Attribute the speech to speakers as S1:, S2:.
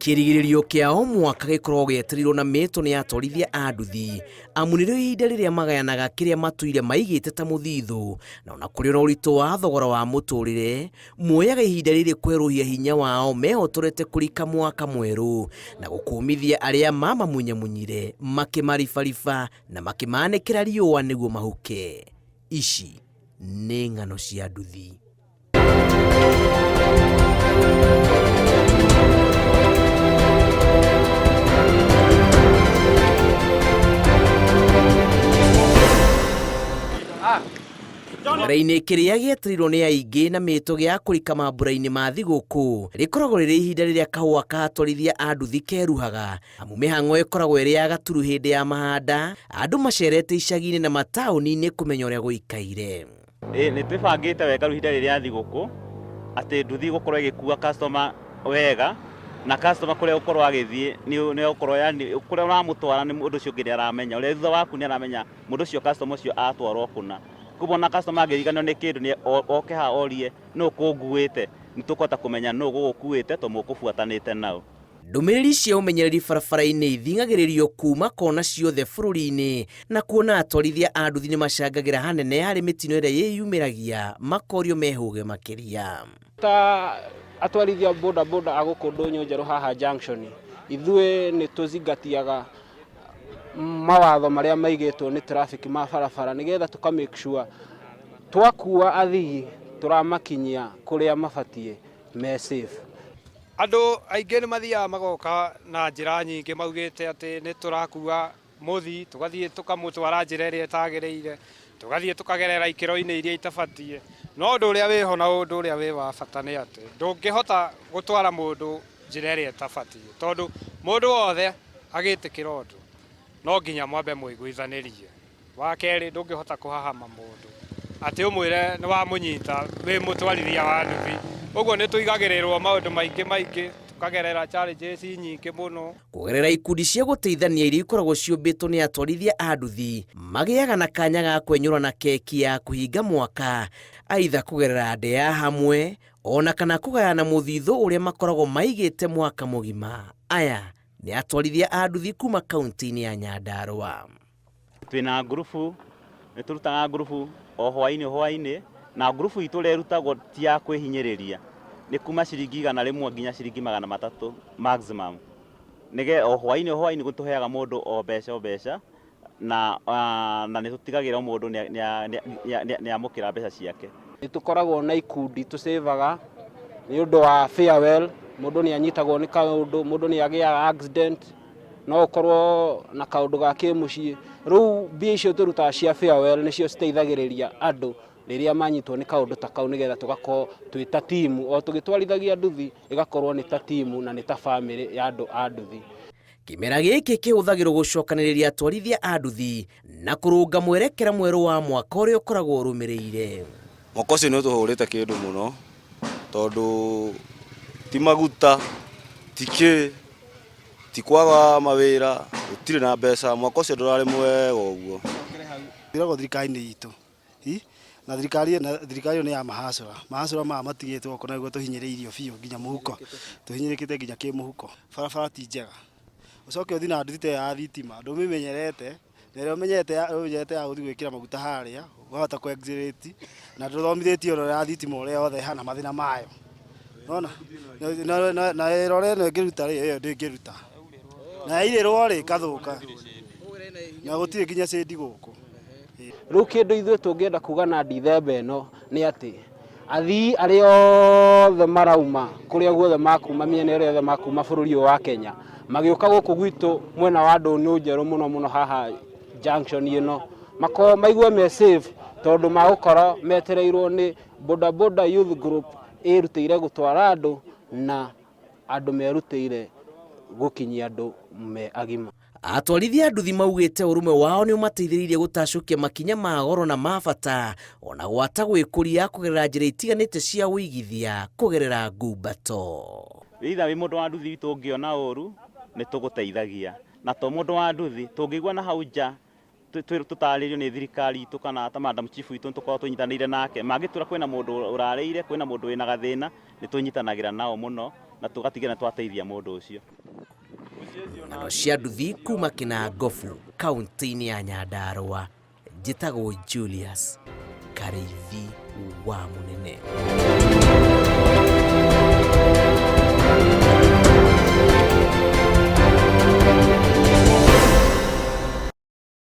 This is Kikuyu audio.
S1: Kĩrigĩrĩrio kĩa o mwaka gĩkoragwo gĩetereirwo na mĩĩto nĩ atwarithia a nduthi, amu nĩrĩo ihinda rĩrĩa magayanaga kĩrĩa matũire maigĩte ta mũthithũ, na ona kũrĩ na ũritũ wa thogora wa mũtũrĩre, moyaga ihinda rĩrĩ kwerũhia hinya wao mehotorete kũrika mwaka mwerũ na gũkũmithia arĩa mamamunyamunyire, makĩmaribariba na makĩmanĩkĩra riũa nĩguo mahuke. Ici nĩ ng'ano cia nduthi. Kĩmera-inĩ kĩrĩa gĩetereirwo nĩ aingĩ na mĩto gĩa kũrika mambura-inĩ ma thigũkũ, rĩkoragwo rĩrĩ ihinda rĩrĩa kahũa ka atwarithia a nduthi keruhaga, amu mĩhang'o ĩkoragwo ĩrĩ ya gaturu hĩndĩ ya mahanda, andũ macerete icagi-inĩ na mataũni-inĩ kũmenya ũrĩa gũikaire.
S2: Ĩĩ nĩ twĩbangĩte wega rĩu ihinda rĩrĩ rĩa thigũkũ, atĩ nduthi ĩgũkorwo ĩgĩkua customer wega, na customer kũrĩa egũkorwo agĩthiĩ nĩ egũkorwo yaani kũrĩa ũramũtwara mũndũ ũcio ũngĩ nĩ aramenya, ũrĩa wĩ thutha waku nĩ aramenya mũndũ ũcio customer ũcio atwarwo kũna. Koguo ona customer angĩriganĩrwo nĩ kĩndũ oke haha orie nũ ũkũnguĩte, nĩ tũkũhota kũmenya nũ ũgũgũkuĩte tondũ mũkũbuatanĩte nau.
S1: Ndũmĩrĩri cia ũmenyereri barabara-inĩ ithing'agĩrĩrio kuuma kona ciothe bũrũri-inĩ na kuona atwarithia a nduthi nĩ macangagĩra hanene harĩ mĩtino ĩrĩa yĩyumĩragia makorio mehũge makĩria.
S3: Ta atwarithia boda boda a gũkũ Ndũnyũ Njerũ haha junction, ithuĩ nĩ tũzingatiaga mawatho marĩa maigĩtwo nĩ traffic ma barabara nĩgetha tũka make sure twakua athii tũramakinyia kũrĩa mabatiĩ me safe.
S4: Andũ aingĩ nĩ mathiaga magoka na njĩra nyingĩ maugĩte atĩ nĩ tũrakua mũthii, tũgathiĩ tũkamũtwara njĩra ĩrĩa ĩtagĩrĩire, tũgathiĩ tũkagerera ikĩro-inĩ iria itabatiĩ. No ũndũ ũrĩa wĩho na ũndũ ũrĩa wĩ wa bata nĩ atĩ, ndũngĩhota gũtwara mũndũ njĩra ĩrĩa ĩtabatiĩ, tondũ mũndũ wothe agĩtĩkĩra ũndũ, no nginya mwambe mũiguithanĩrie. Wa kerĩ, ndũngĩhota kũhahama mũndũ atĩ ũmwĩre nĩ wamũnyita wĩ mũtwarithia wa nduthi. Ũguo nĩ tũigagĩrĩrwo maũndũ maingĩ maingĩ, tũkagerera challenges nyingĩ mũno.
S1: Kũgerera ikundi cia gũteithania iria ikoragwo ciũmbĩtwo nĩ atwarithia a nduthi, magĩaga na kanya ga kwenyũrana keki ya kũhinga mwaka, aitha kũgerera ndĩa hamwe, o na kana kũgayana mũthithũ ũrĩa makoragwo maigĩte mwaka mũgima. Aya nĩ atwarithia a nduthi kuma kaunti-inĩ ya Nyandarua.
S2: Twĩna ngurubu, nĩ tũrutaga ngurubu o hwainĩ o hwainĩ, na ngurubu itũ ũrĩa ĩrutagwo ti ya kwĩhinyĩrĩria, nĩ kuma ciringi 100 nginya ciringi 300 maximum. Nĩgetha o hwainĩ o hwainĩ nĩ tũheaga mũndũ o mbeca o mbeca, na na nĩ tũtigagĩrĩra o mũndũ nĩ amũkĩra mbeca ciake.
S3: Nĩ tũkoragwo na ikundi tũcĩvaga nĩ ũndũ wa farewell, mũndũ nĩ anyitagwo nĩ kaũndũ, mũndũ nĩ agĩaga accident, no ũkorwo na kaũndũ ga kĩmũciĩ. Rĩu mbia icio tũrutaga cia farewell nĩcio citeithagĩrĩria andũ rĩrĩa manyitwo nĩ kaũndũ ta kau nĩgetha tũgakorwo twĩ ta timu, o tũgĩtwarithagia nduthi ĩgakorwo nĩ ta timu na nĩ ta bamĩrĩ ya andũ a nduthi.
S1: Kĩmera gĩkĩ kĩhũthagĩrwo gũcokanĩrĩria atwarithia a nduthi na kũrũnga mwerekera mwerũ wa mwaka ũrĩa ũkoragwo ũrũmĩrĩire.
S5: Mwaka ũcio nĩ ũtũhũrĩte kĩndũ mũno tondũ ti maguta, ti kĩ, ti kwaga mawĩra, gũtirĩ na mbeca, mwaka ũcio ndũrarĩ mwega ũguo.
S6: Ĩragwo thirikari nĩ itũ na thirikari na thirikari ĩyo nĩ ya mahacũra, mahacũra maya matigĩtwo gũkũ na nĩguo tũhinyĩrĩirio biũ nginya mũhuko, tũhinyĩrĩkĩte nginya kĩmũhuko. Barabara ti njega, ũcoke ũthiĩ na nduthi ta ĩyo ya thitima ndũmĩmenyerete na ĩrĩa ũmenyerete ya ũmenyerete ya gũthiĩ gwĩkĩra maguta harĩa ũkahota kũ accelerate na ndũthomithĩtio ũrĩa ya thitima ũrĩa yothe ĩhana mathĩna mayo. Nĩwona? Na ĩrore ĩno ĩngĩruta rĩ, ĩyo ndĩngĩruta. Na yairĩrwo rĩ, ĩkathũka. Na gũtirĩ nginya shade gũkũ.
S3: Rĩu kĩndũ ithuĩ tũngĩenda kuga na Ndithemba ĩno nĩ atĩ athii arĩa othe marauma kũrĩa guothe makuma mĩena ĩrĩa yothe makuma bũrũri ũyũ wa Kenya magĩũka gũkũ gwitũ mwena wa Ndũnyũ Njerũ mũno mũno haha junction ĩno makorwo maigue me safe tondũ magũkorwo metereirwo nĩ Boda Boda Youth Group ĩrutĩire gũtwara andũ na andũ merutĩire gũkinyia andũ me agima.
S1: Atwarithia a nduthi maugĩte ũrũmwe wao nĩ ũmateithĩrĩirie gũtacũkia makinya ma goro na ma bata ona gwata gwĩkũria kũgerera njĩra itiganĩte cia ũigithia kũgerera ngumbato.
S2: Either wĩ mũndũ wa nduthi tũngĩona ũru nĩ tũgũteithagia, na to mũndũ wa nduthi tũngĩigua na hau nja tũtarĩrio nĩ thirikari itũ kana ta madam chief witũ nĩ tũkoragwo tũnyitanĩire nake, mangĩtwĩra kwĩna mũndũ ũrarĩire, kwĩna mũndũ wĩna gathĩna, nĩ tũnyitanagĩra nao mũno. Na tũgatigĩrĩra nĩ twateithia mũndũ ũcio.
S1: Ng'ano cia nduthi kuma Kĩnangobu, kaunti-inĩ ya Nyandarũa. Njĩtagwo Julius Karĩithi wa Mũnene.